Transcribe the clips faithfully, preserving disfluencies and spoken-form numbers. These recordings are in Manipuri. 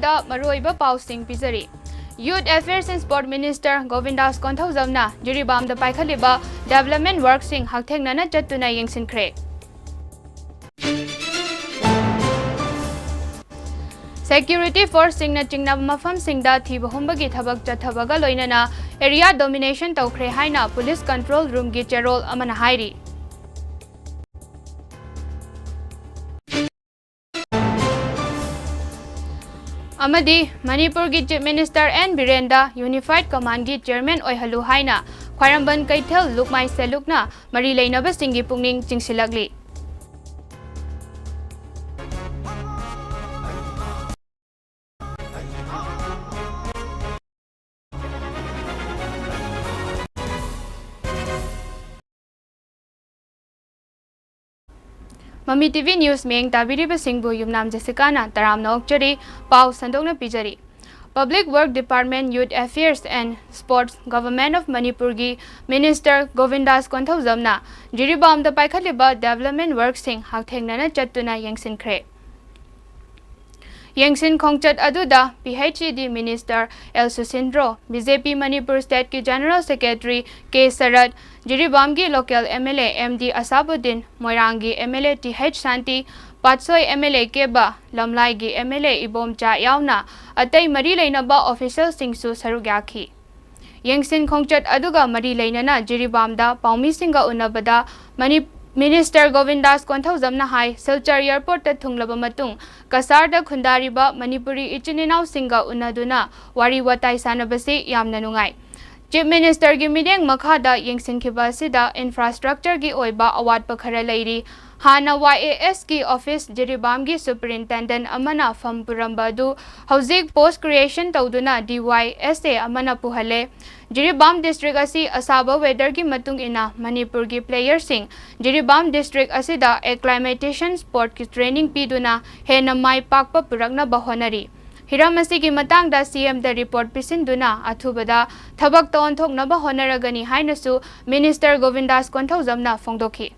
ꯗ ꯃꯔꯨꯑꯣꯏꯕ ꯄꯥꯎꯁꯤꯡ ꯄꯤꯖꯔꯤ꯫ Youth Affairs and Sport Minister ꯒꯣꯕꯤꯟꯗꯥꯁ ꯀꯣꯟꯊꯧꯖꯝꯅ ꯖꯤꯔꯤꯕꯥꯝꯗ ꯄꯥꯏꯈꯠꯂꯤꯕ development workꯁꯤꯡ ꯍꯛꯊꯦꯡꯅꯅ ꯆꯠꯇꯨꯅ ꯌꯦꯡꯁꯤꯟꯈ꯭ꯔꯦ꯫ Security forceꯁꯤꯡꯅ ꯆꯤꯡꯅꯕ ꯃꯐꯝꯁꯤꯡꯗ ꯊꯤꯕ ꯍꯨꯝꯕꯒꯤ ꯊꯕꯛ ꯆꯠꯊꯕꯒ ꯂꯣꯏꯅꯅ area domination ꯇꯧꯈ꯭ꯔꯦ ꯍꯥꯏꯅ police control roomꯒꯤ ꯆꯦꯔꯣꯜ ꯑꯃꯅ ꯍꯥꯏꯔꯤ꯫ ꯑꯃꯗꯤ ꯃꯅꯤꯄꯨꯔꯒꯤ Chief Minister ꯑꯦꯟ ꯕꯤꯔꯦꯟꯗ Unified Commandꯒꯤ chairman ꯑꯣꯏꯍꯜꯂꯨ ꯍꯥꯏꯅ ꯈ꯭ꯋꯥꯏꯔꯝꯕꯟ ꯀꯩꯊꯦꯜ ꯂꯨꯛꯃꯥꯏ ꯁꯦꯂꯨꯛꯅ ꯃꯔꯤ ꯂꯩꯅꯕꯁꯤꯡꯒꯤ ꯄꯨꯛꯅꯤꯡ ꯆꯤꯡꯁꯤꯜꯂꯛꯂꯤ꯫ ꯃꯃꯤ ꯇꯤ ꯚꯤ news ꯃꯤꯠꯌꯦꯡ ꯇꯥꯕꯤꯔꯤꯕꯁꯤꯡꯕꯨ ꯌꯨꯝꯅꯥꯝ ꯖꯦꯁꯤꯀꯥꯅ ꯇꯔꯥꯝꯅ ꯑꯣꯛꯆꯔꯤ꯫ ꯄꯥꯎ ꯁꯟꯗꯣꯛꯅ ꯄꯤꯖꯔꯤ꯫ Public Work Department, Youth Affairs and Sports, Government of ꯃꯅꯤꯄꯨꯔꯒꯤ Minister ꯒꯣꯕꯤꯟꯗꯥꯁ ꯀꯣꯟꯊꯧꯖꯝꯅ ꯖꯤꯔꯤꯕꯥꯝꯗ ꯄꯥꯏꯈꯠꯂꯤꯕ development workꯁꯤꯡ ꯍꯛꯊꯦꯡꯅꯅ ꯆꯠꯇꯨꯅ ꯌꯦꯡꯁꯤꯟꯈ꯭ꯔꯦ꯫ ꯌꯦꯡꯁꯤꯟ ꯈꯣꯡꯆꯠ ꯑꯗꯨꯗ P H E D Minister L Susindro, B J P Manipur stateꯀꯤ General Secretary ꯀꯦ ꯁꯔꯠ, ꯖꯤꯔꯤꯕꯥꯝꯒꯤ local M L A M D Asabuddin, ꯃꯣꯏꯔꯥꯡꯒꯤ M L A T H Shanti, Patsoi M L A Keba, ꯂꯝꯂꯥꯏꯒꯤ ꯑꯦꯝ ꯑꯦꯜ ꯑꯦ ꯏꯕꯣꯝꯆꯥ ꯌꯥꯎꯅ ꯑꯇꯩ ꯃꯔꯤ ꯂꯩꯅꯕ officialꯁꯤꯡꯁꯨ ꯁꯔꯨꯛ ꯌꯥꯈꯤ꯫ ꯌꯦꯡꯁꯤꯟ ꯈꯣꯡꯆꯠ ꯑꯗꯨꯒ ꯃꯔꯤ ꯂꯩꯅꯅ ꯖꯤꯔꯤꯕꯥꯝꯗ ꯄꯥꯎꯃꯤꯁꯤꯡꯒ ꯎꯅꯕꯗ ꯃꯅꯤ-, Minister ꯒꯣꯕꯤꯟꯗꯥꯁ ꯀꯣꯟꯊꯧꯖꯝꯅ ꯍꯥꯏ, ꯁꯤꯜꯆꯔ airportꯇ ꯊꯨꯡꯂꯕ ꯃꯇꯨꯡ ꯀꯁꯥꯔꯗ ꯈꯨꯟꯗꯥꯔꯤꯕ ꯃꯅꯤꯄꯨꯔꯤ ꯏꯆꯤꯟ ꯏꯅꯥꯎꯁꯤꯡꯒ ꯎꯅꯗꯨꯅ ꯋꯥꯔꯤ ꯋꯥꯇꯥꯏ ꯁꯥꯟꯅꯕꯁꯤ ꯌꯥꯝꯅ ꯅꯨꯡꯉꯥꯏ꯫ Chief Ministerꯒꯤ ꯃꯤꯠꯌꯦꯡ ꯃꯈꯥꯗ ꯌꯦꯡꯁꯤꯟꯈꯤꯕ ꯑꯁꯤꯗ infrastructureꯒꯤ ꯑꯣꯏꯕ ꯑꯋꯥꯠꯄ ꯈꯔ ꯂꯩꯔꯤ꯫ ꯍꯥꯟꯅ ꯋꯥꯏ ꯑꯦ ꯑꯦꯁꯀꯤ office ꯖꯤꯔꯤꯕꯥꯝꯒꯤ superintendent ꯑꯃꯅ ꯐꯝ ꯄꯨꯔꯝꯕ ꯑꯗꯨ ꯍꯧꯖꯤꯛ post creation ꯇꯧꯗꯨꯅ ꯗꯤ ꯋꯥꯏ ꯑꯦꯁ ꯑꯦ ꯑꯃꯅ ꯄꯨꯍꯜꯂꯦ꯫ ꯖꯤꯔꯤꯕꯥꯝ district ꯑꯁꯤ ꯑꯁꯥꯕ weatherꯒꯤ ꯃꯇꯨꯡ ꯏꯟꯅ ꯃꯅꯤꯄꯨꯔꯒꯤ playerꯁꯤꯡ ꯖꯤꯔꯤꯕꯥꯝ district ꯑꯁꯤꯗ acclimatization sportꯀꯤ training ꯄꯤꯗꯨꯅ ꯍꯦꯟꯅ ꯃꯥꯏ ꯄꯥꯛꯄ ꯄꯨꯔꯛꯅꯕ ꯍꯣꯠꯅꯔꯤ꯫ ꯍꯤꯔꯝ ꯑꯁꯤꯒꯤ ꯃꯇꯥꯡꯗ ꯁꯤ ꯑꯦꯝꯗ report ꯄꯤꯁꯤꯟꯗꯨꯅ ꯑꯊꯨꯕꯗ ꯊꯕꯛꯇ ꯑꯣꯟꯊꯣꯛꯅꯕ ꯍꯣꯠꯅꯔꯒꯅꯤ ꯍꯥꯏꯅꯁꯨ Minister ꯒꯣꯕꯤꯟꯗꯥꯁ ꯀꯣꯟꯊꯧꯖꯝꯅ ꯐꯣꯡꯗꯣꯛꯈꯤ꯫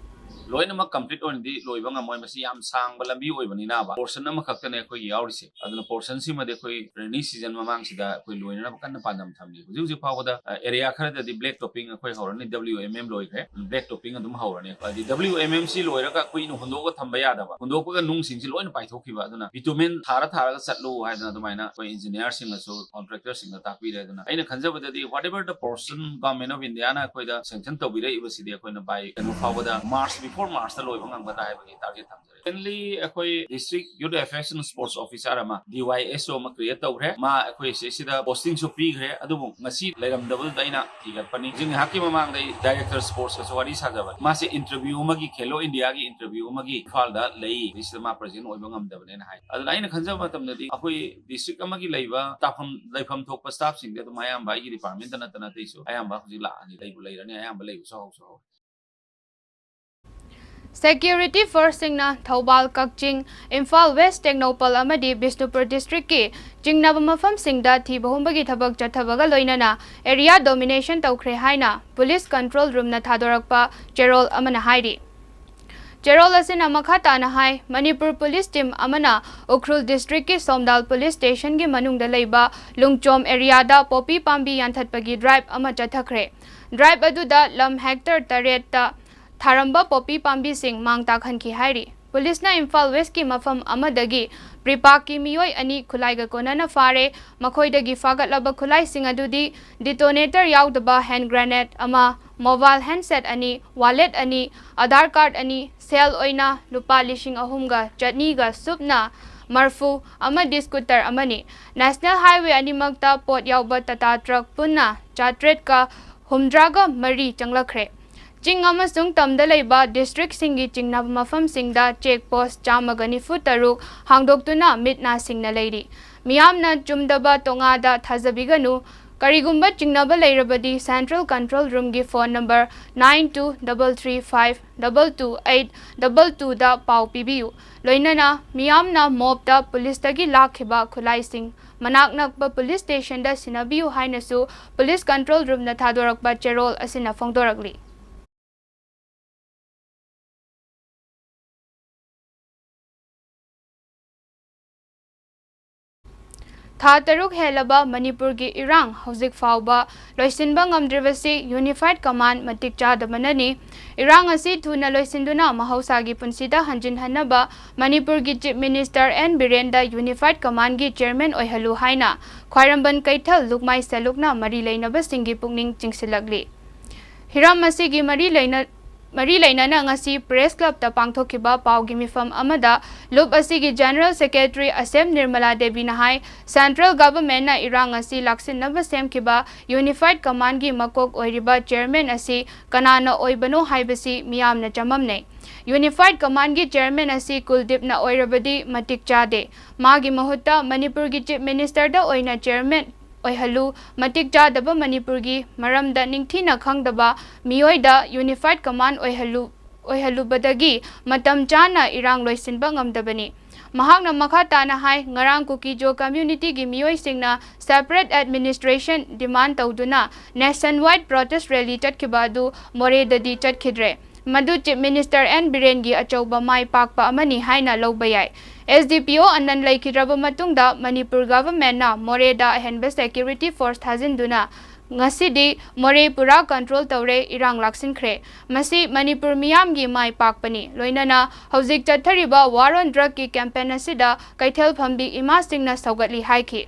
ꯂꯣꯏꯅꯃꯛ complete ꯑꯣꯏꯅꯗꯤ ꯂꯣꯏꯕ ꯉꯝꯃꯣꯏ, ꯃꯁꯤ ꯌꯥꯝ ꯁꯥꯡꯕ ꯂꯝꯕꯤ ꯑꯣꯏꯕꯅꯤꯅꯕ꯫ Portion ꯑꯃꯈꯛꯇꯅꯦ ꯑꯩꯈꯣꯏꯒꯤ ꯌꯥꯎꯔꯤꯁꯦ, ꯑꯗꯨꯅ portion ꯁꯤꯃꯗꯤ ꯑꯩꯈꯣꯏ rainy season ꯃꯃꯥꯡꯁꯤꯗ ꯑꯩꯈꯣꯏ ꯂꯣꯏꯅꯅꯕ ꯀꯟꯅ ꯄꯥꯟꯗꯝ ꯊꯝꯂꯤ꯫ ꯍꯧꯖꯤꯛ ꯍꯧꯖꯤꯛ ꯐꯥꯎꯕꯗ ꯑ, area ꯈꯔꯗꯗꯤ black topping ꯑꯩꯈꯣꯏ ꯍꯧꯔꯅꯤ, W M M ꯂꯣꯏꯈ꯭ꯔꯦ, black topping ꯑꯗꯨꯝ ꯍꯧꯔꯅꯤ꯫ ꯍꯥꯏꯗꯤ W M M ꯁꯤ ꯂꯣꯏꯔꯒ ꯀꯨꯏꯅ ꯍꯨꯟꯗꯣꯛꯑꯒ ꯊꯝꯕ ꯌꯥꯗꯕ, ꯍꯨꯟꯗꯣꯛꯄꯒ ꯅꯨꯡꯁꯤꯡꯁꯤ ꯂꯣꯏꯅ ꯄꯥꯏꯊꯣꯛꯈꯤꯕ, ꯑꯗꯨꯅ bitumen ꯊꯥꯔ ꯊꯥꯔꯒ ꯆꯠꯂꯨ ꯍꯥꯏꯗꯅ ꯑꯗꯨꯃꯥꯏꯅ ꯑꯩꯈꯣꯏ engineer ꯁꯤꯡꯅꯁꯨ contractor ꯁꯤꯡꯅ ꯇꯥꯛꯄꯤꯔꯦ꯫ ꯑꯗꯨꯅ ꯑꯩꯅ ꯈꯟꯖꯕꯗꯗꯤ whatever the portion Government of India ꯅ ꯑꯩꯈꯣꯏꯗ sanction ꯇꯧꯕꯤꯔꯛꯏꯕꯁꯤꯗꯤ ꯑꯩꯈꯣꯏꯅ by ꯀꯩꯅꯣ ꯐꯥꯎꯕꯗ, March, before March ꯇ ꯂꯣꯏꯕ ꯉꯝꯒꯗ꯭ꯔꯥ ꯍꯥꯏꯕꯒꯤ target ꯊꯝꯖꯩ꯫ Secondly, ꯑꯩꯈꯣꯏ District Youth Affairs and Sports Officer ꯑꯃ, D Y S O ꯑꯃ create ꯇꯧꯈ꯭ꯔꯦ꯫ ꯃꯥ ꯑꯩꯈꯣꯏ ꯁꯤꯁꯤꯗ posting ꯁꯨ ꯄꯤꯈ꯭ꯔꯦ, ꯑꯗꯨꯕꯨ ꯉꯁꯤ ꯂꯩꯔꯝꯗꯕꯗꯨꯗ ꯑꯩꯅ ꯊꯤꯒꯠꯄꯅꯤ꯫ ꯍꯧꯖꯤꯛ ꯉꯥꯏꯍꯥꯛꯀꯤ ꯃꯃꯥꯡꯗ ꯑꯩ Director Sports ꯀꯁꯨ ꯋꯥꯔꯤ ꯁꯥꯖꯕꯅꯤ꯫ ꯃꯥꯁꯦ interview ꯑꯃꯒꯤ, Khelo India ꯒꯤ interview ꯑꯃꯒꯤ ꯏꯝꯐꯥꯜꯗ ꯂꯩ, ꯁꯤꯗ ꯃꯥ present ꯑꯣꯏꯕ ꯉꯝꯗꯕꯅꯦꯅ ꯍꯥꯏ꯫ ꯑꯗꯨꯅ ꯑꯩꯅ ꯈꯟꯖꯕ ꯃꯇꯝꯗꯗꯤ ꯑꯩꯈꯣꯏ district ꯑꯃꯒꯤ ꯂꯩꯕ ꯇꯥꯐꯝ, ꯂꯩꯐꯝ ꯊꯣꯛꯄ staff ꯁꯤꯡꯗꯤ ꯑꯗꯨꯝ ꯑꯌꯥꯝꯕ ꯑꯩꯒꯤ department ꯇ ꯅꯠꯇꯅ ꯑꯇꯩꯁꯨ ꯑꯌꯥꯝꯕ ꯍꯧꯖꯤꯛ ꯂꯥꯛꯑꯅꯤ, ꯂꯩꯕꯨ ꯂꯩꯔꯅꯤ, ꯑꯌꯥꯝꯕ ꯂꯩꯕꯁꯨ ꯍꯧꯁꯨ ꯍꯧꯔꯦ꯫ Security force ꯁꯤꯡꯅ ꯊꯧꯕꯥꯜ, ꯀꯛꯆꯤꯡ, ꯏꯝꯐꯥꯜ West, ꯇꯦꯡꯅꯧꯄꯜ ꯑꯃꯗꯤ ꯕꯤꯁꯅꯨꯄꯨꯔ district ꯀꯤ ꯆꯤꯡꯅꯕ ꯃꯐꯝꯁꯤꯡꯗ ꯊꯤꯕ ꯍꯨꯝꯕꯒꯤ ꯊꯕꯛ ꯆꯠꯊꯕꯒ ꯂꯣꯏꯅꯅ area domination ꯇꯧꯈ꯭ꯔꯦ ꯍꯥꯏꯅ Police Control Room ꯅ ꯊꯥꯗꯣꯔꯛꯄ ꯆꯦꯔꯣꯜ ꯑꯃꯅ ꯍꯥꯏꯔꯤ꯫ ꯆꯦꯔꯣꯜ ꯑꯁꯤꯅ ꯃꯈꯥ ꯇꯥꯅ ꯍꯥꯏ, ꯃꯅꯤꯄꯨꯔ Police Team ꯑꯃꯅ ꯎꯈ꯭ꯔꯨꯜ district ꯀꯤ ꯁꯣꯝꯗꯥꯜ Police Station ꯒꯤ ꯃꯅꯨꯡꯗ ꯂꯩꯕ ꯂꯨꯡꯆꯣꯝ area ꯗ ꯄꯣꯄꯤ ꯄꯥꯝꯕꯤ ꯌꯥꯟꯊꯠꯄꯒꯤ drive ꯑꯃ ꯆꯠꯊꯈ꯭ꯔꯦ꯫ Drive ꯑꯗꯨꯗ ꯂꯝ hectare ꯇꯔꯦꯠꯇ ꯊꯥꯔꯝꯕ ꯄꯣꯄꯤ ꯄꯥꯝꯕꯤꯁꯤꯡ ꯃꯥꯡ ꯇꯥꯛꯍꯟꯈꯤ ꯍꯥꯏꯔꯤ꯫ Police ꯅ ꯏꯝꯐꯥꯜ West ꯀꯤ ꯃꯐꯝ ꯑꯃꯗꯒꯤ PREPAK ꯀꯤ ꯃꯤꯑꯣꯏ ꯑꯅꯤ ꯈꯨꯠꯂꯥꯏꯒ ꯀꯣꯟꯅꯅ ꯐꯥꯔꯦ꯫ ꯃꯈꯣꯏꯗꯒꯤ ꯐꯥꯒꯠꯂꯕ ꯈꯨꯠꯂꯥꯏꯁꯤꯡ ꯑꯗꯨꯗꯤ detonator ꯌꯥꯎꯗꯕ hand grenade ꯑꯃ, mobile handset ꯑꯅꯤ, wallet ꯑꯅꯤ, Aadhaar card ꯑꯅꯤ, ꯁꯦꯜ ꯑꯣꯏꯅ ꯂꯨꯄꯥ ꯂꯤꯁꯤꯡ ꯑꯍꯨꯝꯒ ꯆꯅꯤꯒ ꯁꯨꯞꯅ ꯃꯔꯐꯨ ꯑꯃꯗꯤ scooter ꯑꯃꯅꯤ꯫ National Highway ꯑꯅꯤꯃꯛꯇ ꯄꯣꯠ ꯌꯥꯎꯕ Tata truck ꯄꯨꯟꯅ ꯆꯥꯇ꯭ꯔꯦꯠꯀ ꯍꯨꯝꯗ꯭ꯔꯥꯒ ꯃꯔꯤ ꯆꯪꯂꯛꯈ꯭ꯔꯦ꯫ ꯆꯤꯡ ꯑꯃꯁꯨꯡ ꯇꯝꯗ ꯂꯩꯕ district ꯁꯤꯡꯒꯤ ꯆꯤꯡꯅꯕ ꯃꯐꯝꯁꯤꯡꯗ check post ꯆꯥꯝꯃꯒ ꯅꯤꯐꯨ ꯇꯔꯨꯛ ꯍꯥꯡꯗꯣꯛꯇꯨꯅ ꯃꯤꯠ ꯅꯥ ꯁꯤꯡꯅ ꯂꯩꯔꯤ꯫ ꯃꯤꯌꯥꯝꯅ ꯆꯨꯝꯗꯕ ꯇꯣꯉꯥꯗ ꯊꯥꯖꯕꯤꯒꯅꯨ꯫ ꯀꯔꯤꯒꯨꯝꯕ ꯆꯤꯡꯅꯕ ꯂꯩꯔꯕꯗꯤ Central Control Room ꯒꯤ phone number nine two double three five double two eight double two ꯗ ꯄꯥꯎ ꯄꯤꯕꯤꯌꯨ꯫ ꯂꯣꯏꯅꯅ ꯃꯤꯌꯥꯝꯅ mob ꯇ police ꯇꯒꯤ ꯂꯥꯛꯈꯤꯕ ꯈꯨꯠꯂꯥꯏꯁꯤꯡ ꯃꯅꯥꯛ ꯅꯛꯄ police station ꯗ ꯁꯤꯟꯅꯕꯤꯌꯨ ꯍꯥꯏꯅꯁꯨ Police Control Room ꯅ ꯊꯥꯗꯣꯔꯛꯄ ꯆꯦꯔꯣꯜ ꯑꯁꯤꯅ ꯐꯣꯡꯗꯣꯔꯛꯂꯤ꯫ ꯊꯥ ꯇꯔꯨꯛ ꯍꯦꯜꯂꯕ ꯃꯅꯤꯄꯨꯔꯒꯤ ꯏꯔꯥꯡ ꯍꯧꯖꯤꯛ ꯐꯥꯎꯕ ꯂꯣꯏꯁꯤꯟꯕ ꯉꯝꯗ꯭ꯔꯤꯕꯁꯤ Unified Command ꯃꯇꯤꯛ ꯆꯥꯗꯕꯅꯅꯤ꯫ ꯏꯔꯥꯡ ꯑꯁꯤ ꯊꯨꯅ ꯂꯣꯏꯁꯤꯟꯗꯨꯅ ꯃꯍꯧꯁꯥꯒꯤ ꯄꯨꯟꯁꯤꯗ ꯍꯟꯖꯤꯟꯍꯟꯅꯕ ꯃꯅꯤꯄꯨꯔꯒꯤ Chief Minister N ꯕꯤꯔꯦꯟꯗ Unified Commandꯒꯤ Chairman ꯑꯣꯏꯍꯜꯂꯨ ꯍꯥꯏꯅ ꯈ꯭ꯋꯥꯏꯔꯝꯕꯟ ꯀꯩꯊꯦꯜ ꯂꯨꯞꯃꯥꯏ ꯁꯦꯂꯨꯛꯅ ꯃꯔꯤ ꯂꯩꯅꯕꯁꯤꯡꯒꯤ ꯄꯨꯛꯅꯤꯡ ꯆꯤꯡꯁꯤꯜꯂꯛꯂꯤ꯫ ꯍꯤꯔꯝ ꯑꯁꯤꯒꯤ ꯃꯔꯤ ꯂꯩꯅ-, ꯃꯔꯤ ꯂꯩꯅꯅ ꯉꯁꯤ Press Clubꯇ ꯄꯥꯡꯊꯣꯛꯈꯤꯕ ꯄꯥꯎꯒꯤ ꯃꯤꯐꯝ ꯑꯃꯗ ꯂꯨꯞ ꯑꯁꯤꯒꯤ General Secretary ꯑꯁꯦꯝ ꯅꯤꯔꯃꯂꯥ ꯗꯦꯕꯤꯅ ꯍꯥꯏ, Central Governmentꯅ ꯏꯔꯥꯡ ꯑꯁꯤ ꯂꯥꯛꯁꯤꯟꯅꯕ ꯁꯦꯝꯈꯤꯕ Unified Commandꯒꯤ ꯃꯀꯣꯛ ꯑꯣꯏꯔꯤꯕ Chairman ꯑꯁꯤ ꯀꯅꯥꯅ ꯑꯣꯏꯕꯅꯣ ꯍꯥꯏꯕꯁꯤ ꯃꯤꯌꯥꯝꯅ ꯆꯃꯝꯅꯩ꯫ Unified Commandꯒꯤ Chairman ꯑꯁꯤ ꯀꯨꯜꯗꯤꯞꯅ ꯑꯣꯏꯔꯕꯗꯤ ꯃꯇꯤꯛ ꯆꯥꯗꯦ꯫ ꯃꯥꯒꯤ ꯃꯍꯨꯠꯇ ꯃꯅꯤꯄꯨꯔꯒꯤ Chief Ministerꯗ ꯑꯣꯏꯅ Chairman ꯑꯣꯏꯍꯜꯂꯨ꯫ ꯃꯇꯤꯛ ꯆꯥꯗꯕ ꯃꯅꯤꯄꯨꯔꯒꯤ ꯃꯔꯝꯗ ꯅꯤꯡꯊꯤꯅ ꯈꯪꯗꯕ ꯃꯤꯑꯣꯏꯗ Unified Command ꯑꯣꯏꯍꯜꯂꯨ, ꯑꯣꯏꯍꯜꯂꯨꯕꯗꯒꯤ ꯃꯇꯝ ꯆꯥꯅ ꯏꯔꯥꯡ ꯂꯣꯏꯁꯤꯟꯕ ꯉꯝꯗꯕꯅꯤ꯫ ꯃꯍꯥꯛꯅ ꯃꯈꯥ ꯇꯥꯅ ꯍꯥꯏ, ꯉꯔꯥꯡ ꯀꯨꯀꯤꯖꯣ communityꯒꯤ ꯃꯤꯑꯣꯏꯁꯤꯡꯅ separate administration demand ꯇꯧꯗꯨꯅ nationwide protest rally ꯆꯠꯈꯤꯕ ꯑꯗꯨ ꯃꯣꯔꯦꯗꯗꯤ ꯆꯠꯈꯤꯗ꯭ꯔꯦ꯫ ꯃꯗꯨ Chief Minister N ꯕꯤꯔꯦꯟꯒꯤ ꯑꯆꯧꯕ ꯃꯥꯏ ꯄꯥꯛꯄ ꯑꯃꯅꯤ ꯍꯥꯏꯅ ꯂꯧꯕ ꯌꯥꯏ꯫ S D P O ꯑꯅꯟ ꯂꯩꯈꯤꯗ꯭ꯔꯕ ꯃꯇꯨꯡꯗ ꯃꯅꯤꯄꯨꯔ governmentꯅ ꯃꯣꯔꯦꯗ ꯑꯍꯦꯟꯕ security force ꯊꯥꯖꯤꯟꯗꯨꯅ ꯉꯁꯤꯗꯤ ꯃꯣꯔꯦ ꯄꯨꯔꯥ control ꯇꯧꯔꯦ, ꯏꯔꯥꯡ ꯂꯥꯛꯁꯤꯟꯈ꯭ꯔꯦ꯫ ꯃꯁꯤ ꯃꯅꯤꯄꯨꯔ ꯃꯤꯌꯥꯝꯒꯤ ꯃꯥꯏ ꯄꯥꯛꯄꯅꯤ꯫ ꯂꯣꯏꯅꯅ ꯍꯧꯖꯤꯛ ꯆꯠꯊꯔꯤꯕ war on drugꯀꯤ campaign ꯑꯁꯤꯗ ꯀꯩꯊꯦꯜ ꯐꯝꯕꯤ ꯏꯃꯥꯁꯤꯡꯅ ꯁꯧꯒꯠꯂꯤ ꯍꯥꯏꯈꯤ꯫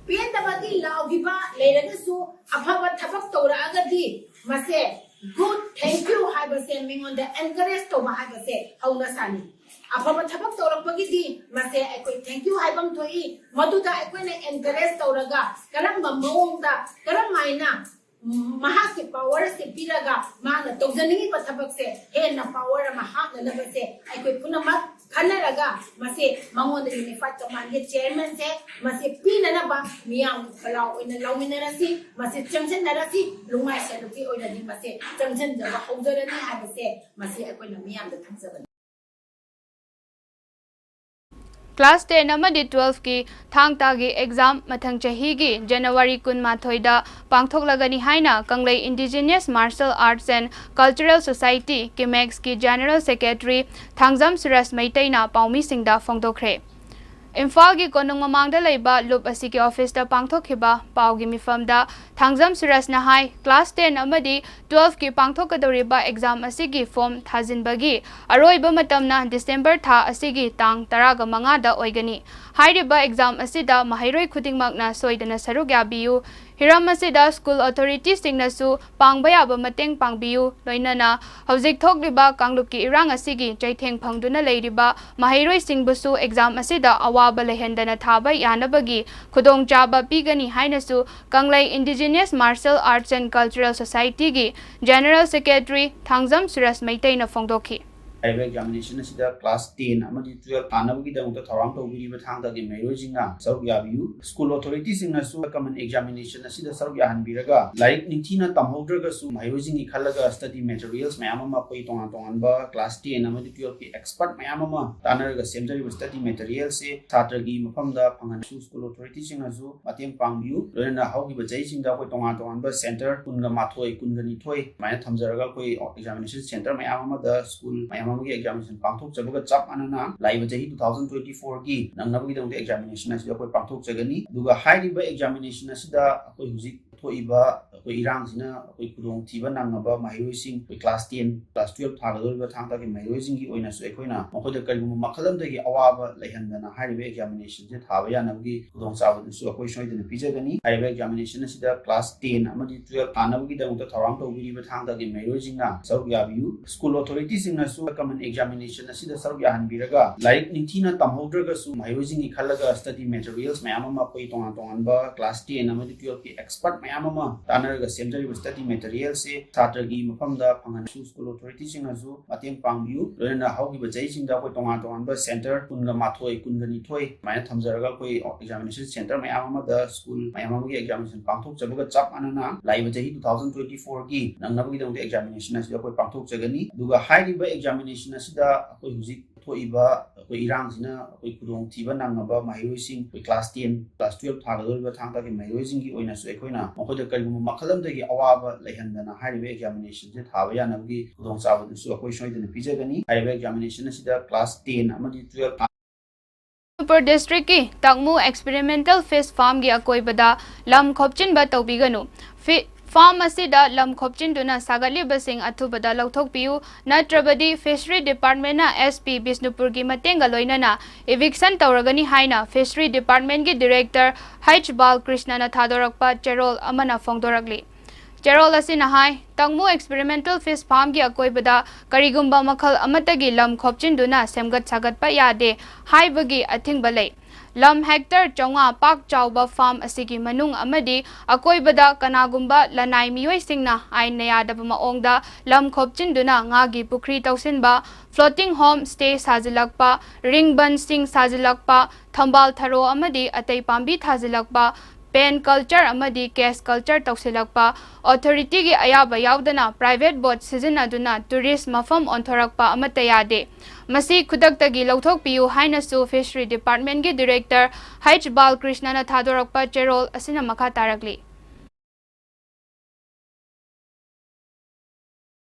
ꯄꯦꯟꯗꯕꯒꯤ ꯂꯥꯎꯈꯤꯕ ꯂꯩꯔꯒꯁꯨ ꯑꯐꯕ ꯊꯕꯛ ꯇꯧꯔꯛꯑꯒꯗꯤ ꯃꯁꯦ good, thank you ꯍꯥꯏꯕꯁꯦ ꯃꯤꯉꯣꯟꯗ encourage ꯇꯧꯕ ꯍꯥꯏꯕꯁꯦ ꯍꯧꯅ ꯁꯥꯅꯤ꯫ ꯑꯐꯕ ꯊꯕꯛ ꯇꯧꯔꯛꯄꯒꯤꯗꯤ ꯃꯁꯦ ꯑꯩꯈꯣꯏ thank you ꯍꯥꯏꯐꯝ ꯊꯣꯛꯏ꯫ ꯃꯗꯨꯗ ꯑꯩꯈꯣꯏꯅ encourage ꯇꯧꯔꯒ ꯀꯔꯝꯕ ꯃꯑꯣꯡꯗ, ꯀꯔꯝ ꯍꯥꯏꯅ ꯃꯍꯥꯛꯀꯤ power ꯑꯁꯤ ꯄꯤꯔꯒ ꯃꯥꯅ ꯇꯧꯖꯅꯤꯡꯉꯤꯕ ꯊꯕꯛꯁꯦ ꯍꯦꯟꯅ power ꯑꯃ ꯍꯥꯞꯅꯅꯕꯁꯦ ꯑꯩꯈꯣꯏ ꯄꯨꯝꯅꯃꯛ ꯈꯟꯅꯔꯒ ꯃꯁꯤ ꯃꯉꯣꯟꯗ Unified Commandꯀꯤ chairmanꯁꯦ ꯃꯁꯤ ꯄꯤꯅꯅꯕ ꯃꯤꯌꯥꯝ ꯈꯣꯜꯂꯥꯎ ꯑꯣꯏꯅ ꯂꯥꯎꯃꯤꯟꯅꯔꯁꯤ, ꯃꯁꯤ ꯆꯪꯁꯤꯟꯅꯔꯁꯤ꯫ ꯂꯨꯡꯃꯥꯏ ꯁꯦꯂꯨꯛꯀꯤ ꯑꯣꯏꯅꯗꯤ ꯃꯁꯤ ꯆꯪꯁꯤꯟꯖꯕ ꯍꯧꯖꯔꯅꯤ ꯍꯥꯏꯕꯁꯦ ꯃꯁꯤ ꯑꯩꯈꯣꯏꯅ ꯃꯤꯌꯥꯝꯗ ꯊꯝꯖꯕꯅꯤ꯫ Class ten ꯑꯃꯗꯤ twelveꯀꯤ ꯊꯥꯡ ꯇꯥꯒꯤ exam ꯃꯊꯪ ꯆꯍꯤꯒꯤ January ꯀꯨꯟꯃꯥꯊꯣꯏꯗ ꯄꯥꯡꯊꯣꯛꯂꯒꯅꯤ ꯍꯥꯏꯅ ꯀꯪꯂꯩ Indigenous Martial Arts and Cultural Society, ꯀꯤꯃꯦꯛꯁꯀꯤ General Secretary Thangjam Suresh ꯃꯩꯇꯩꯅ ꯄꯥꯎꯃꯤꯁꯤꯡꯗ ꯐꯣꯡꯗꯣꯛꯈ꯭ꯔꯦ꯫ ꯏꯝꯐꯥꯜꯒꯤ ꯀꯣꯅꯨꯡ ꯃꯃꯥꯡꯗ ꯂꯩꯕ ꯂꯨꯞ ꯑꯁꯤꯒꯤ ꯑꯣꯐꯤꯁꯇ ꯄꯥꯡꯊꯣꯛꯈꯤꯕ ꯄꯥꯎꯒꯤ ꯃꯤꯐꯝꯗ ꯊꯥꯡꯖꯝ ꯁꯨꯔꯖꯅ ꯍꯥꯏ, ꯀ꯭ꯂꯥꯁ ꯇꯦꯟ ꯑꯃꯗꯤ ꯇꯨꯋꯦꯜꯐꯀꯤ ꯄꯥꯡꯊꯣꯛꯀꯗꯧꯔꯤꯕ ꯑꯦꯛꯖꯥꯝ ꯑꯁꯤꯒꯤ ꯐꯣꯔꯝ ꯊꯥꯖꯤꯟꯕꯒꯤ ꯑꯔꯣꯏꯕ ꯃꯇꯝꯅ ꯗꯤꯁꯦꯝꯕꯔ ꯊꯥ ꯑꯁꯤꯒꯤ ꯇꯥꯡ ꯇꯔꯥꯒ ꯃꯉꯥꯗ ꯑꯣꯏꯒꯅꯤ꯫ ꯍꯥꯏꯔꯤꯕ ꯑꯦꯛꯖꯥꯝ ꯑꯁꯤꯗ ꯃꯍꯩꯔꯣꯏ ꯈꯨꯗꯤꯡꯃꯛꯅ ꯁꯣꯏꯗꯅ ꯁꯔꯨꯛ ꯌꯥꯕꯤꯌꯨ꯫ ꯍꯤꯔꯝ ꯑꯁꯤꯗ ꯁ꯭ꯀꯨꯜ ꯑꯣꯊꯣꯔꯤꯇꯤꯁꯤꯡꯅꯁꯨ ꯄꯥꯡꯕ ꯌꯥꯕ ꯃꯇꯦꯡ ꯄꯥꯡꯕꯤꯌꯨ꯫ ꯂꯣꯏꯅꯅ ꯍꯧꯖꯤꯛ ꯊꯣꯛꯂꯤꯕ ꯀꯥꯡꯂꯨꯞꯀꯤ ꯏꯔꯥꯡ ꯑꯁꯤꯒꯤ ꯆꯩꯊꯦꯡ ꯐꯪꯗꯨꯅ ꯂꯩꯔꯤꯕ ꯃꯍꯩꯔꯣꯏꯁꯤꯡꯕꯨꯁꯨ ꯑꯦꯛꯖꯥꯝ ꯑꯁꯤꯗ ꯑꯋꯥꯕ ꯂꯩꯍꯟꯗꯅ ꯊꯥꯕ ꯌꯥꯅꯕꯒꯤ ꯈꯨꯗꯣꯡꯆꯥꯕ ꯄꯤꯒꯅꯤ ꯍꯥꯏꯅꯁꯨ ꯀꯪꯂꯩ Indigenous Martial Arts and Cultural Societyꯒꯤ ꯖꯦꯅꯔꯦꯜ ꯁꯦꯀ꯭ꯔꯦꯇꯔꯤ ꯊꯥꯡꯖꯝ ꯁꯨꯔꯖ ꯃꯩꯇꯩꯅ ꯐꯣꯡꯗꯣꯛꯈꯤ꯫ ꯍꯥꯏꯔꯤꯕ ꯑꯦꯛꯖꯥꯃꯤꯅꯦꯁꯟ ꯑꯁꯤꯗ ꯀ꯭ꯂꯥꯁ ꯇꯦꯟ ꯑꯃꯗꯤ ꯇꯨꯋꯦꯜꯐ ꯊꯥꯅꯕꯒꯤꯗꯃꯛꯇ ꯊꯧꯔꯥꯡ ꯇꯧꯕꯤꯔꯤꯕ ꯊꯥꯡ ꯇꯥꯒꯤ ꯃꯍꯩꯔꯣꯏꯁꯤꯡꯅ ꯁꯔꯨꯛ ꯌꯥꯕꯤꯌꯨ꯫ ꯁ꯭ꯀꯨꯜ ꯑꯣꯊꯣꯔꯤꯇꯤꯁꯤꯡꯅꯁꯨ ꯀꯃꯟ ꯑꯦꯛꯖꯥꯃꯤꯅꯦꯁꯟ ꯑꯁꯤꯗ ꯁꯔꯨꯛ ꯌꯥꯍꯟꯕꯤꯔꯒ, ꯂꯥꯏꯔꯤꯛ ꯅꯤꯡꯊꯤꯅ ꯇꯝꯍꯧꯗ꯭ꯔꯒꯁꯨ ꯃꯍꯩꯔꯣꯏꯁꯤꯡꯒꯤ ꯈꯜꯂꯒ ꯁ꯭ꯇꯗꯤ ꯃꯦꯇꯔꯤꯌꯦꯜꯁ ꯃꯌꯥꯝ ꯑꯃ, ꯑꯩꯈꯣꯏ ꯇꯣꯉꯥꯟ ꯇꯣꯉꯥꯟꯕ ꯀ꯭ꯂꯥꯁ ꯇꯦꯟ ꯑꯃꯗꯤ ꯇꯨꯋꯦꯜꯐꯀꯤ ꯑꯦꯛꯁꯄꯔꯠ ꯃꯌꯥꯝ ꯑꯃ ꯇꯥꯟꯅꯔꯒ ꯁꯦꯝꯖꯔꯤꯕ ꯁ꯭ꯇꯗꯤ ꯃꯦꯇꯔꯤꯌꯦꯜꯁꯦ ꯁꯥꯇ꯭ꯔꯒꯤ ꯃꯐꯝꯗ ꯐꯪꯍꯟꯕꯁꯨ ꯁ꯭ꯀꯨꯜ ꯑꯣꯊꯣꯔꯤꯇꯤꯁꯤꯡꯅꯁꯨ ꯃꯇꯦꯡ ꯄꯥꯡꯕꯤꯌꯨ꯫ ꯂꯣꯏꯅꯅ ꯍꯧꯈꯤꯕ ꯆꯍꯤꯁꯤꯡꯗ ꯑꯩꯈꯣꯏ ꯇꯣꯉꯥꯟ ꯇꯣꯉꯥꯟꯕ ꯁꯦꯟꯇꯔ ꯀꯨꯟꯒ ꯃꯥꯊꯣꯏ, ꯀꯨꯟꯒ ꯅꯤꯊꯣꯏ ꯁꯨꯃꯥꯏꯅ ꯊꯝꯖꯔꯒ ꯑꯩꯈꯣꯏ ꯑꯦꯛꯖꯥꯃꯤꯅꯦꯁꯟ ꯁꯦꯟꯇꯔ ꯃꯌꯥꯝ ꯑꯃꯗ ꯁ꯭ꯀꯨꯜ ꯃꯌꯥꯝ ꯑꯃꯒꯤ ꯑꯦꯛꯖꯥꯃꯤꯅꯦꯁꯟ ꯄꯥꯡꯊꯣꯛꯆꯕꯒ ꯆꯞ ꯃꯥꯟꯅꯅ ꯂꯥꯛꯏꯕ ꯆꯍꯤ ꯇꯨ ꯊꯥꯎꯖꯟ ꯇ꯭ꯋꯦꯟꯇꯤ ꯐꯣꯔꯒꯤ ꯅꯪꯅꯕꯒꯤꯗꯃꯛꯇ ꯑꯦꯛꯖꯥꯃꯤꯅꯦꯁꯟ ꯑꯁꯤꯗ ꯑꯩꯈꯣꯏ ꯄꯥꯡꯊꯣꯛꯆꯒꯅꯤ꯫ ꯑꯗꯨꯒ ꯍꯥꯏꯔꯤꯕ ꯑꯦꯛꯖꯥꯃꯤꯅꯦꯁꯟ ꯑꯁꯤꯗ ꯑꯩꯈꯣꯏ ꯍꯧꯖꯤꯛ ꯊꯣꯛꯏꯕ ꯑꯩꯈꯣꯏ ꯏꯔꯥꯡꯁꯤꯅ ꯑꯩꯈꯣꯏ ꯈꯨꯗꯣꯡꯊꯤꯕ ꯅꯪꯉꯕ ꯃꯍꯩꯔꯣꯏꯁꯤꯡ, ꯑꯩꯈꯣꯏ ꯀ꯭ꯂꯥꯁ ꯇꯦꯟ, ꯀ꯭ꯂꯥꯁ ꯇꯨꯋꯦꯜꯐ ꯊꯥꯒꯗꯧꯔꯤꯕ ꯊꯥꯡ ꯇꯥꯒꯤ ꯃꯍꯩꯔꯣꯏꯁꯤꯡꯒꯤ ꯑꯣꯏꯅꯁꯨ ꯑꯩꯈꯣꯏꯅ ꯃꯈꯣꯏꯗ ꯀꯔꯤꯒꯨꯝꯕ ꯃꯈꯜ ꯑꯃꯗꯒꯤ ꯑꯋꯥꯕ ꯂꯩꯍꯟꯗꯅ ꯍꯥꯏꯔꯤꯕ ꯑꯦꯛꯖꯥꯃꯤꯅꯦꯁꯟꯁꯦ ꯊꯥꯕ ꯌꯥꯅꯕꯒꯤ ꯈꯨꯗꯣꯡꯆꯥꯕꯗꯨꯁꯨ ꯑꯩꯈꯣꯏ ꯁꯣꯏꯗꯅ ꯄꯤꯖꯒꯅꯤ꯫ ꯍꯥꯏꯔꯤꯕ ꯑꯦꯛꯖꯥꯃꯤꯅꯦꯁꯟ ꯑꯁꯤꯗ ꯀ꯭ꯂꯥꯁ ꯇꯦꯟ ꯑꯃꯗꯤ ꯇꯨꯋꯦꯜꯐ ꯊꯥꯅꯕꯒꯤꯗꯃꯛꯇ ꯊꯧꯔꯥꯡ ꯇꯧꯕꯤꯔꯤꯕ ꯊꯥꯡ ꯇꯥꯒꯤ ꯃꯍꯩꯔꯣꯏꯁꯤꯡꯅ ꯁꯔꯨꯛ ꯌꯥꯕꯤꯌꯨ꯫ ꯁ꯭ꯀꯨꯜ ꯑꯣꯊꯣꯔꯤꯇꯤꯁꯤꯡꯅꯁꯨ ꯀꯃꯟ ꯑꯦꯛꯖꯥꯃꯤꯅꯦꯁꯟ ꯑꯁꯤꯗ ꯁꯔꯨꯛ ꯌꯥꯍꯟꯕꯤꯔꯒ, ꯂꯥꯏꯔꯤꯛ ꯅꯤꯡꯊꯤꯅ ꯇꯝꯍꯧꯗ꯭ꯔꯒꯁꯨ ꯃꯍꯩꯔꯣꯏꯁꯤꯡꯒꯤ ꯈꯜꯂꯒ ꯁ꯭ꯇꯗꯤ ꯃꯦꯇꯔꯤꯌꯦꯜꯁ ꯃꯌꯥꯝ ꯑꯃ, ꯑꯩꯈꯣꯏ ꯇꯣꯉꯥꯟ ꯇꯣꯉꯥꯟꯕ ꯀ꯭ꯂꯥꯁ ꯇꯦꯟ ꯑꯃꯗꯤ ꯇꯨꯋꯦꯜꯐꯀꯤ ꯑꯦꯛꯁꯄꯔꯠ ꯃꯌꯥꯝ ꯑꯃ ꯇꯥꯟꯅꯔꯒ ꯁꯦꯝꯖꯔꯤꯕ ꯁ꯭ꯇꯗꯤ ꯃꯦꯇꯔꯤꯌꯦꯜꯁꯦ ꯁꯥꯇ꯭ꯔꯒꯤ ꯃꯐꯝꯗ ꯐꯪꯍꯟꯕꯁꯨ ꯁ꯭ꯀꯨꯜ ꯑꯣꯊꯣꯔꯤꯇꯤꯁꯤꯡꯅꯁꯨ ꯃꯇꯦꯡ ꯄꯥꯡꯕꯤꯌꯨ꯫ ꯂꯣꯏꯅꯅ ꯍꯧꯈꯤꯕ ꯆꯍꯤꯁꯤꯡꯗ ꯑꯩꯈꯣꯏ ꯇꯣꯉꯥꯟ ꯇꯣꯉꯥꯟꯕ ꯁꯦꯟꯇꯔ ꯀꯨꯟꯒ ꯃꯥꯊꯣꯏ, ꯀꯨꯟꯒ ꯅꯤꯊꯣꯏ ꯁꯨꯃꯥꯏꯅ ꯊꯝꯖꯔꯒ ꯑꯩꯈꯣꯏ ꯑꯦꯛꯖꯥꯃꯤꯅꯦꯁꯟ ꯁꯦꯟꯇꯔ ꯃꯌꯥꯝ ꯑꯃꯗ ꯁ꯭ꯀꯨꯜ ꯃꯌꯥꯝ ꯑꯃꯒꯤ ꯑꯦꯛꯖꯥꯃꯤꯅꯦꯁꯟ ꯄꯥꯡꯊꯣꯛꯆꯕꯒ ꯆꯞ ꯃꯥꯟꯅꯅ ꯂꯥꯛꯏꯕ ꯆꯍꯤ ꯇꯨ ꯊꯥꯎꯖꯟ ꯇ꯭ꯋꯦꯟꯇꯤ ꯐꯣꯔꯒꯤ ꯅꯪꯅꯕꯒꯤꯗꯃꯛꯇ ꯑꯦꯛꯖꯥꯃꯤꯅꯦꯁꯟ ꯑꯁꯤꯗ ꯑꯩꯈꯣꯏ ꯄꯥꯡꯊꯣꯛꯆꯒꯅꯤ꯫ ꯑꯗꯨꯒ ꯍꯥꯏꯔꯤꯕ ꯑꯦꯛꯖꯥꯃꯤꯅꯦꯁꯟ ꯑꯁꯤꯗ ꯑꯩꯈꯣꯏ ꯍꯧꯖꯤꯛ ꯊꯣꯛꯏꯕ ꯑꯩꯈꯣꯏ ꯏꯔꯥꯡꯁꯤꯅ ꯑꯩꯈꯣꯏ ꯈꯨꯗꯣꯡꯊꯤꯕ ꯅꯪꯉꯕ ꯃꯍꯩꯔꯣꯏꯁꯤꯡ, ꯑꯩꯈꯣꯏ ꯀ꯭ꯂꯥꯁ ꯇꯦꯟ, ꯀ꯭ꯂꯥꯁ ꯇꯨꯋꯦꯜꯐ ꯊꯥꯒꯗꯧꯔꯤꯕ ꯊꯥꯡ ꯇꯥꯒꯤ ꯃꯍꯩꯔꯣꯏꯁꯤꯡꯒꯤ ꯑꯣꯏꯅꯁꯨ ꯑꯩꯈꯣꯏꯅ ꯃꯈꯣꯏꯗ ꯀꯔꯤꯒꯨꯝꯕ ꯃꯈꯜ ꯑꯃꯗꯒꯤ ꯑꯋꯥꯕ ꯂꯩꯍꯟꯗꯅ ꯍꯥꯏꯔꯤꯕ ꯑꯦꯛꯖꯥꯃꯤꯅꯦꯁꯟꯁꯦ ꯊꯥꯕ ꯌꯥꯅꯕꯒꯤ ꯈꯨꯗꯣꯡꯆꯥꯕꯗꯨꯁꯨ ꯑꯩꯈꯣꯏ ꯁꯣꯏꯗꯅ ꯄꯤꯖꯒꯅꯤ꯫ ꯍꯥꯏꯔꯤꯕ ꯑꯦꯛꯖꯥꯃꯤꯅꯦꯁꯟ ꯑꯁꯤꯗ ꯀ꯭ꯂꯥꯁ ꯇꯦꯟ ꯑꯃꯗꯤ ꯇꯨꯋꯦꯜꯐ ꯕꯤꯁꯅꯨꯄꯨꯔ ꯗꯤꯁꯇ꯭ꯔꯤꯛꯀꯤ ꯇꯥꯡꯃꯨ ꯑꯦꯛꯁꯄꯤꯔꯤꯃꯦꯟꯇꯦꯜ ꯐꯤꯁ ꯐꯥꯔꯝꯒꯤ ꯑꯀꯣꯏꯕꯗ ꯂꯝ ꯈꯣꯞꯆꯤꯟꯕ ꯇꯧꯕꯤꯒꯅꯨ꯫ ꯐꯤ-, ꯐꯥꯔꯝ ꯑꯁꯤꯗ ꯂꯝ ꯈꯣꯞꯆꯤꯟꯗꯨꯅ ꯁꯥꯒꯠꯂꯤꯕꯁꯤꯡ ꯑꯊꯨꯕꯗ ꯂꯧꯊꯣꯛꯄꯤꯌꯨ, ꯅꯠꯇ꯭ꯔꯕꯗꯤ ꯐꯤꯁꯔꯤ ꯗꯤꯄꯥꯔꯠꯃꯦꯟꯅ ꯑꯦꯁ ꯄꯤ ꯕꯤꯁꯅꯨꯄꯨꯔꯒꯤ ꯃꯇꯦꯡꯒ ꯂꯣꯏꯅꯅ ꯏꯚꯤꯛꯁꯟ ꯇꯧꯔꯒꯅꯤ ꯍꯥꯏꯅ ꯐꯤꯁꯔꯤ ꯗꯤꯄꯥꯔꯠꯃꯦꯟꯒꯤ ꯗꯤꯔꯦꯛꯇꯔ ꯍꯩꯆ ꯕꯥꯜꯀ꯭ꯔꯤꯁꯅꯅ ꯊꯥꯗꯣꯔꯛꯄ ꯆꯦꯔꯣꯜ ꯑꯃꯅ ꯐꯣꯡꯗꯣꯔꯛꯂꯤ꯫ ꯆꯦꯔꯣꯜ ꯑꯁꯤꯅ ꯍꯥꯏ, ꯇꯥꯡꯃꯨ ꯑꯦꯛꯁꯄꯤꯔꯤꯃꯦꯟꯇꯦꯜ ꯐꯤꯁ ꯐꯥꯔꯝꯒꯤ ꯑꯀꯣꯏꯕꯗ ꯀꯔꯤꯒꯨꯝꯕ ꯃꯈꯜ ꯑꯃꯠꯇꯒꯤ ꯂꯝ ꯈꯣꯞꯆꯤꯟꯗꯨꯅ ꯁꯦꯝꯒꯠ ꯁꯥꯒꯠꯄ ꯌꯥꯗꯦ ꯍꯥꯏꯕꯒꯤ ꯑꯊꯤꯡꯕ ꯂꯩ꯫ ꯂꯝ ꯍꯦꯛꯇꯔ ꯆꯥꯝꯃꯉꯥ ꯄꯥꯛ ꯆꯥꯎꯕ ꯐꯥꯔꯝ ꯑꯁꯤꯒꯤ ꯃꯅꯨꯡ ꯑꯃꯗꯤ ꯑꯀꯣꯏꯕꯗ ꯀꯅꯥꯒꯨꯝꯕ ꯂꯅꯥꯏ ꯃꯤꯑꯣꯏꯁꯤꯡꯅ ꯑꯥꯏꯟꯅ ꯌꯥꯗꯕ ꯃꯑꯣꯡꯗ ꯂꯝ ꯈꯣꯞꯆꯤꯟꯗꯨꯅ ꯉꯥꯒꯤ ꯄꯨꯈ꯭ꯔꯤ ꯇꯧꯁꯤꯟꯕ, ꯐ꯭ꯂꯣꯇꯤꯡ ꯍꯣꯝ ꯁ꯭ꯇꯦ ꯁꯥꯖꯤꯜꯂꯛꯄ, ꯔꯤꯡ ꯕꯟꯁꯤꯡ ꯁꯥꯖꯤꯜꯂꯛꯄ, ꯊꯝꯕꯥꯜ ꯊꯔꯣ ꯑꯃꯗꯤ ꯑꯇꯩ ꯄꯥꯝꯕꯤ ꯊꯥꯖꯤꯜꯂꯛꯄ, ꯄꯦꯟ ꯀꯜꯆꯔ ꯑꯃꯗꯤ ꯀꯦꯁ ꯀꯜꯆꯔ ꯇꯧꯁꯤꯜꯂꯛꯄ, ꯑꯣꯊꯣꯔꯤꯇꯤꯒꯤ ꯑꯌꯥꯕ ꯌꯥꯎꯗꯅ ꯄ꯭ꯔꯥꯏꯚꯦꯠ ꯕꯣꯠ ꯁꯤꯖꯤꯟꯅꯗꯨꯅ ꯇꯨꯔꯤꯁ ꯃꯐꯝ ꯑꯣꯟꯊꯣꯔꯛꯄ ꯑꯃꯠꯇ ꯌꯥꯗꯦ꯫ ꯃꯁꯤ ꯈꯨꯗꯛꯇꯒꯤ ꯂꯧꯊꯣꯛꯄꯤꯌꯨ ꯍꯥꯏꯅꯁꯨ ꯐꯤꯁꯔꯤ ꯗꯤꯄꯥꯔꯠꯃꯦꯟꯒꯤ ꯗꯤꯔꯦꯛꯇꯔ ꯍꯩꯆ ꯕꯥꯜꯀ꯭ꯔꯤꯁꯅꯅ ꯊꯥꯗꯣꯔꯛꯄ ꯆꯦꯔꯣꯜ ꯑꯁꯤꯅ ꯃꯈꯥ ꯇꯥꯔꯛꯂꯤ꯫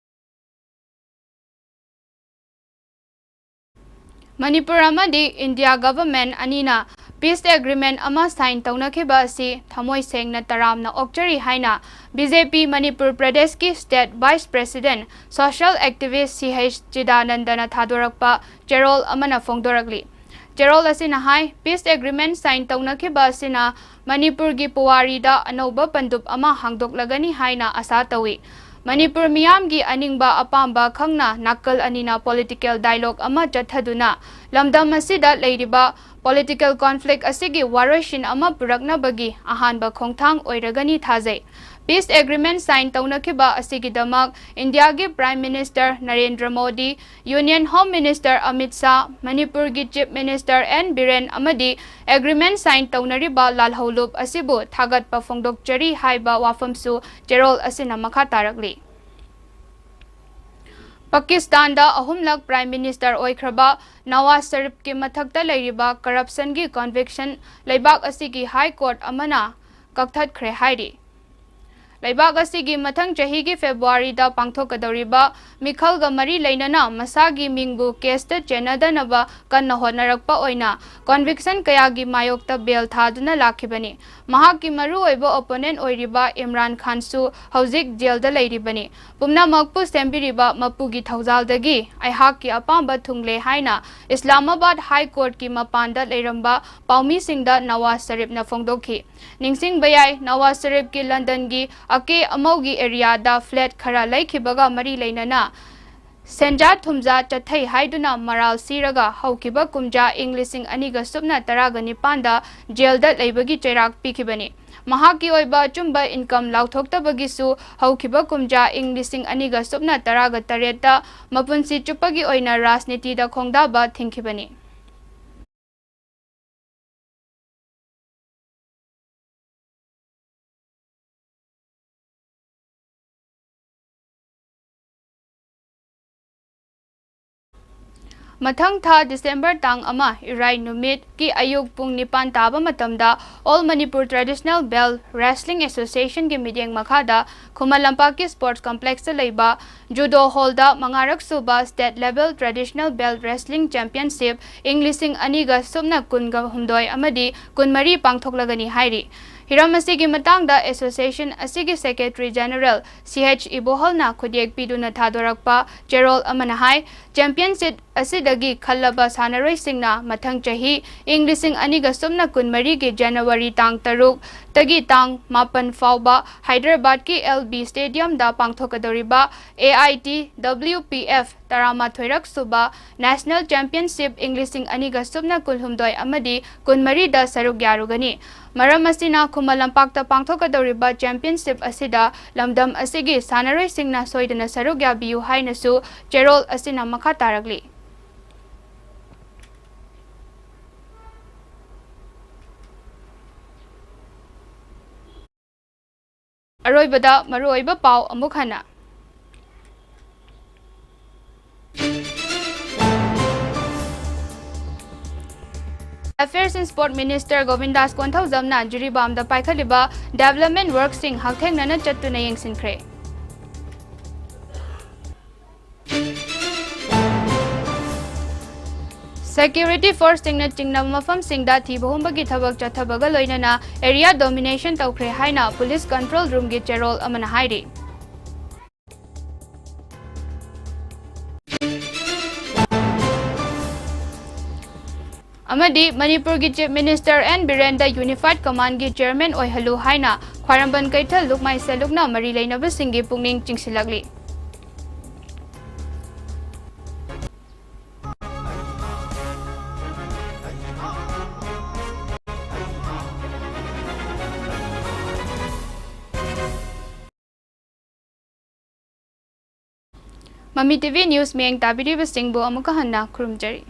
ꯃꯅꯤꯄꯨꯔ ꯑꯃꯗꯤ ꯏꯟꯗꯤꯌꯥ ꯒꯚꯔꯟꯃꯦꯟꯠ ꯑꯅꯤꯅ ꯄꯤꯁ ꯑꯦꯒ꯭ꯔꯤꯃꯦꯟꯠ ꯑꯃ ꯁꯥꯏꯟ ꯇꯧꯅꯈꯤꯕ ꯑꯁꯤ ꯊꯃꯣꯏ ꯁꯦꯡꯅ ꯇꯔꯥꯝꯅ ꯑꯣꯛꯆꯔꯤ ꯍꯥꯏꯅ ꯕꯤ ꯖꯦ ꯄꯤ ꯃꯅꯤꯄꯨꯔ ꯄ꯭ꯔꯗꯦꯁꯀꯤ state vice president social ꯑꯦꯛꯇꯤꯚꯤꯁ꯭ꯠ C H ꯆꯤꯗꯥꯅꯟꯗꯅ ꯊꯥꯗꯣꯔꯛꯄ ꯆꯦꯔꯣꯜ ꯑꯃꯅ ꯐꯣꯡꯗꯣꯔꯛꯂꯤ꯫ ꯆꯦꯔꯣꯜ ꯑꯁꯤꯅ ꯍꯥꯏ, ꯄꯤꯁ ꯑꯦꯒ꯭ꯔꯤꯃꯦꯟꯠ ꯁꯥꯏꯟ ꯇꯧꯅꯈꯤꯕ ꯑꯁꯤꯅ ꯃꯅꯤꯄꯨꯔꯒꯤ ꯄꯨꯋꯥꯔꯤꯗ ꯑꯅꯧꯕ ꯄꯟꯗꯨꯞ ꯑꯃ ꯍꯥꯡꯗꯣꯛꯂꯒꯅꯤ ꯍꯥꯏꯅ ꯑꯁꯥ ꯇꯧꯏ꯫ ꯃꯅꯤꯄꯨꯔ ꯃꯤꯌꯥꯝꯒꯤ ꯑꯅꯤꯡꯕ ꯑꯄꯥꯝꯕ ꯈꯪꯅ ꯅꯥꯀꯜ ꯑꯅꯤꯅ ꯄꯣꯂꯤꯇꯤꯀꯦꯜ ꯗꯥꯏꯂꯣꯒ ꯑꯃ ꯆꯠꯊꯗꯨꯅ ꯂꯝꯗꯝ ꯑꯁꯤꯗ ꯂꯩꯔꯤꯕ ꯄꯣꯂꯤꯇꯤꯀꯦꯜ ꯀꯣꯟꯐ꯭ꯂꯤꯛ ꯑꯁꯤꯒꯤ ꯋꯥꯔꯣꯏꯁꯤꯟ ꯑꯃ ꯄꯨꯔꯛꯅꯕꯒꯤ ꯑꯍꯥꯟꯕ ꯈꯣꯡꯊꯥꯡ ꯑꯣꯏꯔꯒꯅꯤ ꯊꯥꯖꯩ꯫ ꯄꯤꯁ ꯑꯦꯒ꯭ꯔꯤꯃꯦꯟꯠ ꯁꯥꯏꯟ ꯇꯧꯅꯈꯤꯕ ꯑꯁꯤꯒꯤꯗꯃꯛ ꯏꯟꯗꯤꯌꯥꯒꯤ prime minister Narendra Modi, union home minister Amit Shah, ꯃꯅꯤꯄꯨꯔꯒꯤ ꯆꯤꯐ ꯃꯤꯅꯤꯁꯇꯔ ꯑꯦꯟ ꯕꯤꯔꯦꯟ ꯑꯃꯗꯤ ꯑꯦꯒ꯭ꯔꯤꯃꯦꯟꯠ ꯁꯥꯏꯟ ꯇꯧꯅꯔꯤꯕ ꯂꯥꯜꯍꯧꯂꯨꯞ ꯑꯁꯤꯕꯨ ꯊꯥꯒꯠꯄ ꯐꯣꯡꯗꯣꯛꯆꯔꯤ ꯍꯥꯏꯕ ꯋꯥꯐꯝꯁꯨ ꯆꯦꯔꯣꯜ ꯑꯁꯤꯅ ꯃꯈꯥ ꯇꯥꯔꯛꯂꯤ꯫ ꯄꯥꯀꯤꯁꯇꯥꯟꯗ ꯑꯍꯨꯝꯂꯛ ꯄ꯭ꯔꯥꯏꯝ ꯃꯤꯅꯤꯁꯇꯔ ꯑꯣꯏꯈ꯭ꯔꯕ ꯅꯋꯥꯖ ꯁꯔꯤꯐꯀꯤ ꯃꯊꯛꯇ ꯂꯩꯔꯤꯕ ꯀꯔꯞꯁꯟꯒꯤ ꯀꯣꯟꯚꯤꯛꯁꯟ ꯂꯩꯕꯥꯛ ꯑꯁꯤꯒꯤ ꯍꯥꯏ ꯀꯣꯔꯠ ꯑꯃꯅ ꯀꯛꯊꯠꯈ꯭ꯔꯦ ꯍꯥꯏꯔꯤ꯫ ꯂꯩꯕꯥꯛ ꯑꯁꯤꯒꯤ ꯃꯊꯪ ꯆꯍꯤꯒꯤ ꯐꯦꯕ꯭ꯔꯨꯋꯥꯔꯤꯗ ꯄꯥꯡꯊꯣꯛꯀꯗꯧꯔꯤꯕ ꯃꯤꯈꯜꯒ ꯃꯔꯤ ꯂꯩꯅꯅ ꯃꯁꯥꯒꯤ ꯃꯤꯡꯕꯨ ꯀꯦꯁꯇ ꯆꯦꯟꯅꯗꯅꯕ ꯀꯟꯅ ꯍꯣꯠꯅꯔꯛꯄ ꯑꯣꯏꯅ ꯀꯣꯟꯚꯤꯛꯁꯟ ꯀꯌꯥꯒꯤ ꯃꯥꯌꯣꯛꯇ ꯕꯦꯜ ꯊꯥꯗꯨꯅ ꯂꯥꯛꯈꯤꯕꯅꯤ꯫ ꯃꯍꯥꯛꯀꯤ ꯃꯔꯨꯑꯣꯏꯕ ꯑꯣꯄꯣꯅꯦꯟꯠ ꯑꯣꯏꯔꯤꯕ ꯏꯝꯔꯥꯟ ꯈꯥꯟꯁꯨ ꯍꯧꯖꯤꯛ ꯖꯦꯜꯗ ꯂꯩꯔꯤꯕꯅꯤ꯫ ꯄꯨꯝꯅꯃꯛꯄꯨ ꯁꯦꯝꯕꯤꯔꯤꯕ ꯃꯄꯨꯒꯤ ꯊꯧꯖꯥꯜꯗꯒꯤ ꯑꯩꯍꯥꯛꯀꯤ ꯑꯄꯥꯝꯕ ꯊꯨꯡꯂꯦ ꯍꯥꯏꯅ ꯏꯁꯂꯥꯃꯥꯕꯥꯗ ꯍꯥꯏ ꯀꯣꯔꯠꯀꯤ ꯃꯄꯥꯟꯗ ꯂꯩꯔꯝꯕ ꯄꯥꯎꯃꯤꯁꯤꯡꯗ ꯅꯋꯥꯖ ꯁꯔꯤꯐꯅ ꯐꯣꯡꯗꯣꯛꯈꯤ꯫ ꯅꯤꯡꯁꯤꯡꯕ ꯌꯥꯏ, ꯅꯋꯥꯖ ꯁꯔꯤꯐꯀꯤ ꯂꯟꯗꯟꯒꯤ ꯑꯀꯦ ꯑꯃꯧꯒꯤ ꯑꯦꯔꯤꯌꯥꯗ ꯐ꯭ꯂꯦꯠ ꯈꯔ ꯂꯩꯈꯤꯕꯒ ꯃꯔꯤ ꯂꯩꯅꯅ ꯁꯦꯟꯖꯥ ꯊꯨꯝꯖꯥ ꯆꯠꯊꯩ ꯍꯥꯏꯗꯨꯅ ꯃꯔꯥꯜ ꯁꯤꯔꯒ ꯍꯧꯈꯤꯕ ꯀꯨꯝꯖꯥ ꯏꯪ ꯂꯤꯁꯤꯡ ꯑꯅꯤꯒ ꯁꯨꯞꯅ ꯇꯔꯥꯒ ꯅꯤꯄꯥꯟꯗ ꯖꯦꯜꯗ ꯂꯩꯕꯒꯤ ꯆꯩꯔꯥꯛ ꯄꯤꯈꯤꯕꯅꯤ꯫ ꯃꯍꯥꯛꯀꯤ ꯑꯣꯏꯕ ꯑꯆꯨꯝꯕ ꯏꯟꯀꯝ ꯂꯥꯎꯊꯣꯛꯇꯕꯒꯤꯁꯨ ꯍꯧꯈꯤꯕ ꯀꯨꯝꯖꯥ ꯏꯪ ꯂꯤꯁꯤꯡ ꯑꯅꯤꯒ ꯁꯨꯞꯅ ꯇꯔꯥꯒ ꯇꯔꯦꯠꯇ ꯃꯄꯨꯟꯁꯤ ꯆꯨꯞꯄꯒꯤ ꯑꯣꯏꯅ ꯔꯥꯖꯅꯤꯇꯤꯗ ꯈꯣꯡꯗꯥꯕ ꯊꯤꯡꯈꯤꯕꯅꯤ꯫ ꯃꯊꯪ ꯊꯥ ꯗꯤꯁꯦꯝꯕꯔ ꯇꯥꯡ ꯑꯃ, ꯏꯔꯥꯏ ꯅꯨꯃꯤꯠꯀꯤ ꯑꯌꯨꯛ ꯄꯨꯡ ꯅꯤꯄꯥꯟ ꯇꯥꯕ ꯃꯇꯝꯗ All Manipur Traditional Belt Wrestling Associationꯒꯤ ꯃꯤꯠꯌꯦꯡ ꯃꯈꯥꯗ ꯈꯨꯃꯟ ꯂꯝꯄꯥꯛꯀꯤ ꯁ꯭ꯄꯣꯔꯠꯁ ꯀꯝꯄ꯭ꯂꯦꯛꯁꯇ ꯂꯩꯕ ꯖꯨꯗꯣ ꯍꯣꯜꯗ ꯃꯉꯥꯔꯛ ꯁꯨꯕ State Level Traditional Belt Wrestling Championship ꯏꯪ ꯂꯤꯁꯤꯡ ꯑꯅꯤꯒ ꯁꯨꯞꯅ ꯀꯨꯟꯒ ꯍꯨꯝꯗꯣꯏ ꯑꯃꯗꯤ ꯀꯨꯟꯃꯔꯤ ꯄꯥꯡꯊꯣꯛꯂꯒꯅꯤ ꯍꯥꯏꯔꯤ꯫ ꯍꯤꯔꯝ ꯑꯁꯤꯒꯤ ꯃꯇꯥꯡꯗ association ꯑꯁꯤꯒꯤ Secretary General ꯁꯤ ꯑꯩꯆ ꯏꯕꯣꯍꯜꯅ ꯈꯨꯠꯌꯦꯛ ꯄꯤꯗꯨꯅ ꯊꯥꯗꯣꯔꯛꯄ ꯆꯦꯔꯣꯜ ꯑꯃꯅ ꯍꯥꯏ, championship ꯑꯁꯤꯗꯒꯤ ꯈꯜꯂꯕ ꯁꯥꯟꯅꯔꯣꯏꯁꯤꯡꯅ ꯃꯊꯪ ꯆꯍꯤ ꯏꯪ ꯂꯤꯁꯤꯡ ꯑꯅꯤꯒ ꯁꯨꯞꯅ ꯀꯨꯟꯃꯔꯤꯒꯤ ꯖꯅꯋꯥꯔꯤ ꯇꯥꯡ ꯇꯔꯨꯛꯇꯒꯤ ꯇꯥꯡ ꯃꯥꯄꯟ ꯐꯥꯎꯕ ꯍꯥꯏꯗ꯭ꯔꯕꯥꯗꯀꯤ ꯑꯦꯜ ꯕꯤ ꯁ꯭ꯇꯦꯗꯤꯌꯝꯗ ꯄꯥꯡꯊꯣꯛꯀꯗꯧꯔꯤꯕ A I T W P F ꯇꯔꯥꯃꯥꯊꯣꯏꯔꯛ ꯁꯨꯕ National Championship ꯏꯪ ꯂꯤꯁꯤꯡ ꯑꯅꯤꯒ ꯁꯨꯞꯅ ꯀꯨꯟꯍꯨꯝꯗꯣꯏ ꯑꯃꯗꯤ ꯀꯨꯟꯃꯔꯤꯗ ꯁꯔꯨꯛ ꯌꯥꯔꯨꯒꯅꯤ꯫ ꯃꯔꯝ ꯑꯁꯤꯅ ꯈꯨꯃꯟ ꯂꯝꯄꯥꯛꯇ ꯄꯥꯡꯊꯣꯛꯀꯗꯧꯔꯤꯕ championship ꯑꯁꯤꯗ ꯂꯝꯗꯝ ꯑꯁꯤꯒꯤ ꯁꯥꯟꯅꯔꯣꯏꯁꯤꯡꯅ ꯁꯣꯏꯗꯅ ꯁꯔꯨꯛ ꯌꯥꯕꯤꯌꯨ ꯍꯥꯏꯅꯁꯨ ꯆꯦꯔꯣꯜ ꯑꯁꯤꯅ ꯃꯈꯥ ꯇꯥꯔꯛꯂꯤ꯫ ꯑꯔꯣꯏꯕꯗ ꯃꯔꯨꯑꯣꯏꯕ ꯄꯥꯎ ꯑꯃꯨꯛ ꯍꯟꯅ꯫ Affairs and Sport Minister ꯒꯣꯕꯤꯟꯗꯥꯁ ꯀꯣꯟꯊꯧꯖꯝꯅ ꯖꯤꯔꯤꯕꯥꯝꯗ ꯄꯥꯏꯈꯠꯂꯤꯕ development workꯁꯤꯡ ꯍꯛꯊꯦꯡꯅꯅ ꯆꯠꯇꯨꯅ ꯌꯦꯡꯁꯤꯟꯈ꯭ꯔꯦ꯫ Security forceꯁꯤꯡꯅ ꯆꯤꯡꯅꯕ ꯃꯐꯝꯁꯤꯡꯗ ꯊꯤꯕ ꯍꯨꯝꯕꯒꯤ ꯊꯕꯛ ꯆꯠꯊꯕꯒ ꯂꯣꯏꯅꯅ area domination ꯇꯧꯈ꯭ꯔꯦ ꯍꯥꯏꯅ police control roomꯒꯤ ꯆꯦꯔꯣꯜ ꯑꯃꯅ ꯍꯥꯏꯔꯤ꯫ ꯑꯃꯗꯤ ꯃꯅꯤꯄꯨꯔꯒꯤ Chief Minister ꯑꯦꯟ ꯕꯤꯔꯦꯟꯗ Unified Commandꯒꯤ chairman ꯑꯣꯏꯍꯜꯂꯨ ꯍꯥꯏꯅ ꯈ꯭ꯋꯥꯏꯔꯝꯕꯟ ꯀꯩꯊꯦꯜ ꯂꯨꯞꯃꯥꯏ ꯁꯦꯂꯨꯛꯅ ꯃꯔꯤ ꯂꯩꯅꯕꯁꯤꯡꯒꯤ ꯄꯨꯛꯅꯤꯡ ꯆꯤꯡꯁꯤꯜꯂꯛꯂꯤ꯫ ꯃꯃꯤ ꯇꯤ ꯚꯤ news ꯃꯤꯠꯌꯦꯡ ꯇꯥꯕꯤꯔꯤꯕꯁꯤꯡꯕꯨ ꯑꯃꯨꯛꯀ ꯍꯟꯅ ꯈꯨꯔꯨꯝꯖꯔꯤ꯫